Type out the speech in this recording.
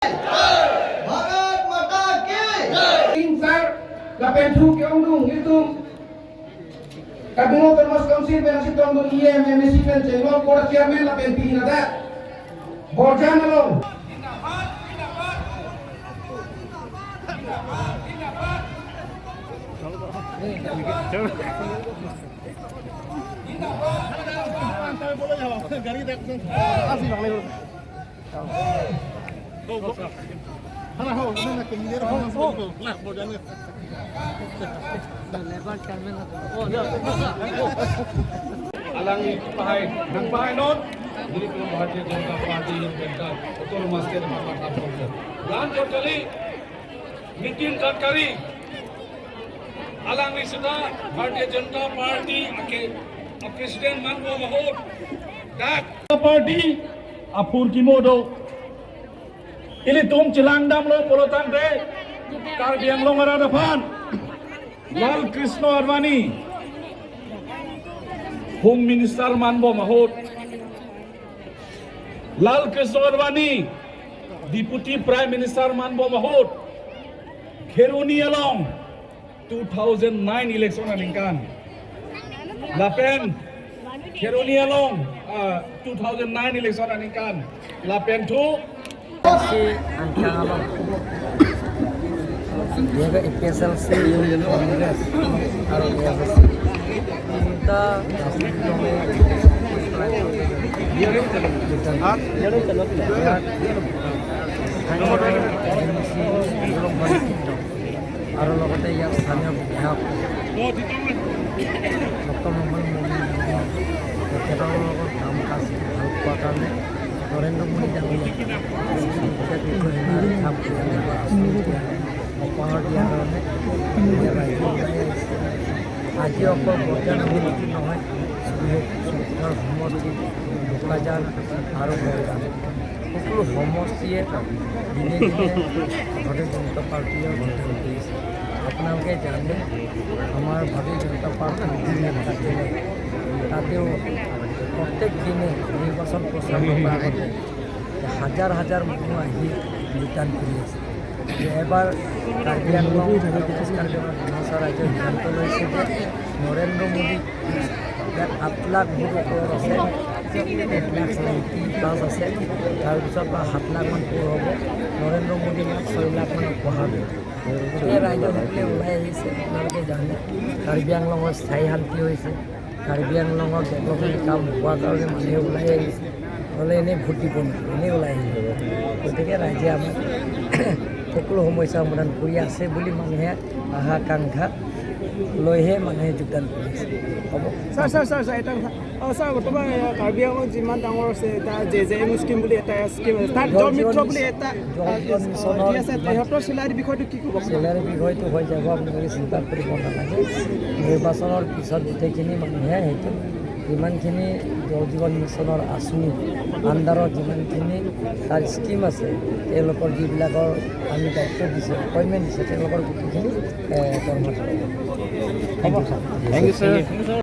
भारत माता की। Sir, lapen thu ke ong dung itu Kabingo Autonomous Council ben si tong dung EM MSC pen chenglong board chairman lapen pi na da Borjan along. Alang pahay nang pahay not dili ko Bharatiya Janata Party autonomous ke গান totally Nitin Gadkari Alang Sita Bharatiya Janata Party ake president manbo mahot dak party apur kimodo ili tum chilang dam lo polotan re Karbi Anglong ara dafan Lal Krishna Advani home minister manbo mahot Lal Krishna Advani deputy prime minister manbo mahot Kheroni along 2009 election alingkan Lapen Kheroni along 2009 election alingkan Lapen thu C আংকাঙালং APSLC Congress আৰু এএছএছ তিনিটা ৰাজনৈতিক দলে যোগদান। ইয়াত স্থানীয় M C আৰু লগতে ইয়াৰ স্থানীয় বিধায়ক ডক্টৰ মোহন মোদী, তেখেতৰ লগত কাম কাজ ভাল পোৱাৰ কাৰণে নৰেন্দ্ৰ মোদী ডাঙৰীয়া উপহাৰ দিয়াৰ কাৰণে এতিয়া ৰাইজে ওলাই আহিছে। আজি অকল বৰজান সমষ্টি নহয়, চৌধাৰ সমষ্টি, বোকাজান আৰু বৰজান সকলো সমষ্টিয়ে দিনে দিনে ভাৰতীয় জনতা পাৰ্টীয়ে যোগদান কৰিছে। আপোনালোকে জানে, আমাৰ ভাৰতীয় জনতা পাৰ্টীৰ যিবিলাক কাৰ্যালয়, তাতেও প্ৰত্যেক দিনে নিৰ্বাচন প্ৰচাৰ কৰাৰ আগতে হাজাৰ হাজাৰ মানুহ আহি যোগদান কৰি আছে যে এবাৰ কাৰ্বি আংলং আৰু ৱেষ্ট কাৰ্বি আংলং ডিমাচা ৰাজ্যই সিদ্ধান্ত লৈছে যে নৰেন্দ্ৰ মোদী ইয়াত 8 লাখ ভোট ওপৰত আছে, 8 লাখ 90 প্লাছ আছে, তাৰপিছত বা 7 লাখমান পূৰ হ'ব। নৰেন্দ্ৰ মোদী ইয়াত 6 লাখমান উপহাৰ দিব। গতিকে ৰাইজৰ সকলে ওলাই আহিছে। আপোনালোকে জানে, কাৰ্বি আংলঙৰ স্থায়ী শান্তি হৈছে। কাৰ্বি আংলঙৰ ডেভেলপমেণ্ট কাম হোৱাৰ কাৰণে মানুহে ওলাই আহিছে। নহ'লে এনেই ভোট দিব নোৱাৰে, এনেই ওলাই আহিব। গতিকে ৰাইজে আমাক সকলো সমস্যা সমাধান কৰি আছে বুলি মানুহে আশা আকাংক্ষা লৈহে মানুহে যোগদান কৰি আছে। হ'ব। ছাৰ, ছাৰ, ছাৰ, ছাৰ, এটা কথা। অঁ ছাৰ, বৰ্তমান কাৰ্বি আংলঙত যিমান ডাঙৰ আছে, এটা জে জে এম স্কীম বুলি এটা স্কীম আছে, তাত জল জল মিত্ৰ জীৱন বুলি এটা জল জীৱন মিছনৰ দি আছে, তেহঁতৰ চিলাৰীৰ বিষয়টো কি ক'ব? চেলাৰী বিষয়টো হৈ যাব, আপোনালোকে চিন্তা কৰিব নালাগে। নিৰ্বাচনৰ পিছত গোটেইখিনি মানুহে সেইটো যিমানখিনি জল জীৱন মিছনৰ আঁচনি আণ্ডাৰত যিমানখিনি তাৰ স্কীম আছে, তেওঁলোকৰ যিবিলাকৰ আমি দায়িত্ব দিছোঁ, এপইণ্টমেণ্ট দিছোঁ, তেওঁলোকৰ গোটেইখিনি দৰমহা। হ'ব। Thank you, sir.